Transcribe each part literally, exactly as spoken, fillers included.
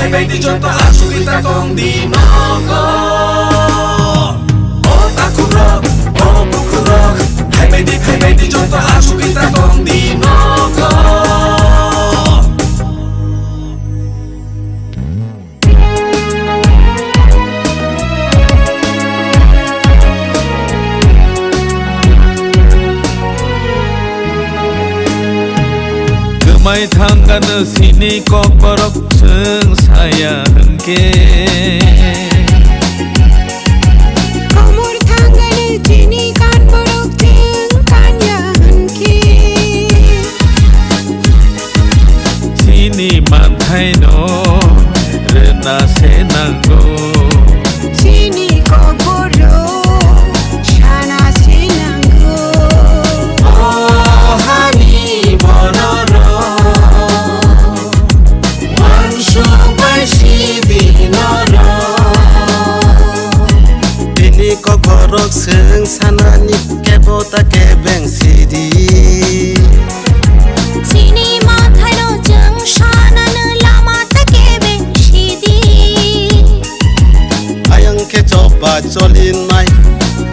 Phaimai di joto asugwi ta tong di nogo. O takhuk rok, o bukhuk rok, phaimai di, phaimai di joto asugwi ta tong di nogo. Kwmai thangano sini kokborok chwng saya hwnkhe. Komor thangano chini kanborok chwng kanya hwnkhe. Chini manthaino rwna se nango. Chini kokborok sana se nango. O hani bororok, wansuk bai sidi norok. Bini kokborok chwng sanani kebo ta kebeng sidi. Chini manthaino chwng sanano lama ta kebeng sidi. Ayang khe choba cholinai,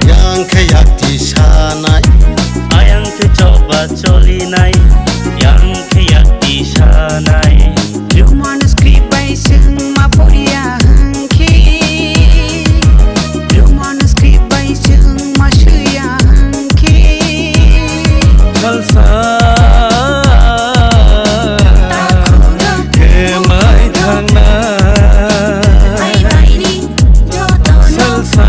yang khe yakti sanai. Ayang khe choba cholinai, yang khe yakti sanai. Roman script bai chwng ma poriya hwnkhe. Roman script bai chwng ma swiya hwnkhe. Salsa khe mai thangnai. Salsa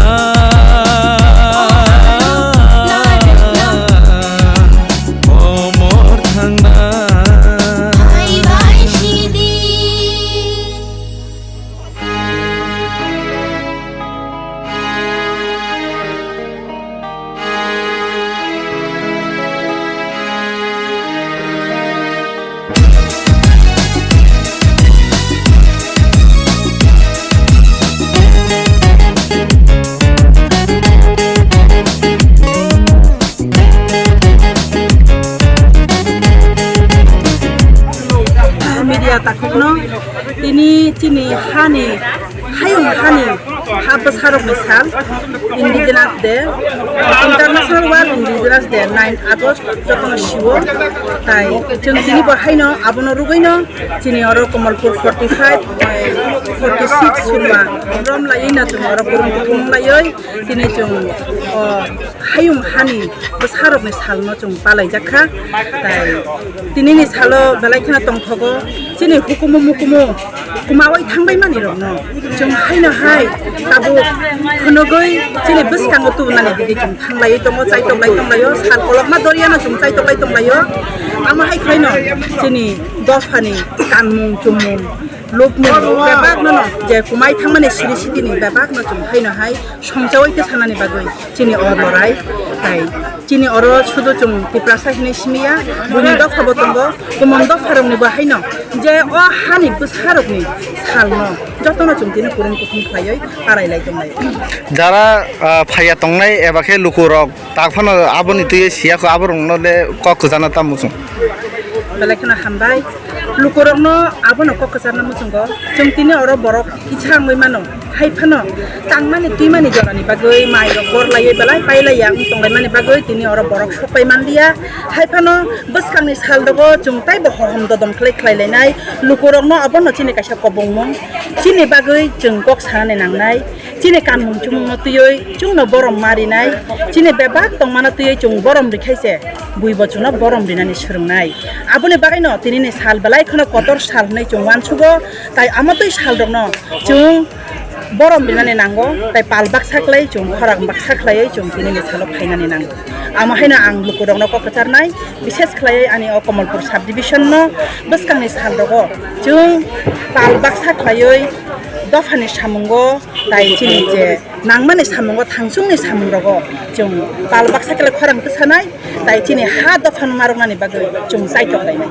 komor thangnai. Media takhukno tini chini hani, hayung hani ha bwsarokni sal, Indigenous Day, International World Indigenous Day, nine August jotono siwo. Tai chwng tini bo haino abono rwgwino chini oro Kamalpur forty five, forty six surma rom laiwi no chwng oro kurung kuthum laiwi tini chwng o hayung hani bwsarokni salno chwng palaijak kha. Tai tinini salo belai kheno tongthogo chini hukumu mukumu kumawi thangbai manirokno chwng haino hai tabuk phunugwi chini bwskango tubunani digwi chwng thanglaiwi tongo, chaitoklai tonglaio, sal kolokma doriano chwng chaitoklai tonglaio. Amo hai khwlaino chini dophani kanmung chumung lukmung bebakno no je kumai thangmani siri sitini bebakno chwng haino hai songchawi kwsanani bagwi chini o lorai. Tai chini oro sudu chwng Tiprasa hinwi simiya, buini dopha bo tongo, kumon dopha rokni bo haino je o hani bwsarokni salno jotono chwng tini kurung kuthum khlaiwi arailai tonglai. Jara, ah, phaiya tongnai eba khe lukurok tak phano aboni twi siya kho, aborokno le kok kwchana tamo chwng. Belai kheno hambai. Lukurokno abono kok kwcharna muchungo. Chwng tini oro borok kisa wngwi mano. Hai phano tangmani twimani jorani bagwi mairok gorlaiwi belai pailaiya wng tonglaimani bagwi tini oro borok sokpai manliya. Hai phano bwskangni saldogo chwng taibo hohom dodom khlai khlailainai. Lukurokno abono chini kaisa kobongmung. Chini bagwi chwng kok sanani nangnai. Chini kanmung chumungno twiwi chwngno borom ma rinai, chini bebak tongmano twiwi chwng borom rikhaise, bui bo chwngno borom rinani swrwngnai. Aboni bagwino tinini sal belai kheno kotor sal hwnwi chwng uansugo, tai amo twi salrokno chwng borom rinani nango, tai pal baksa khlai chwng khorang baksa khlaiwi chwng tinini salo phainani nango. Amo haino ang lukurokno kok kwcharnai, bises khlaiwi ani o Kamalpur sub division no bwskangni salrogo chwng pal baksa khlaiwi dophani samungo, tai chini je nangmani samungo, thangchungni samungrogo chwng pal baksa khe khorang twsanai, tai chini ha dophano narwknani bagwi chwng chaitok lainai.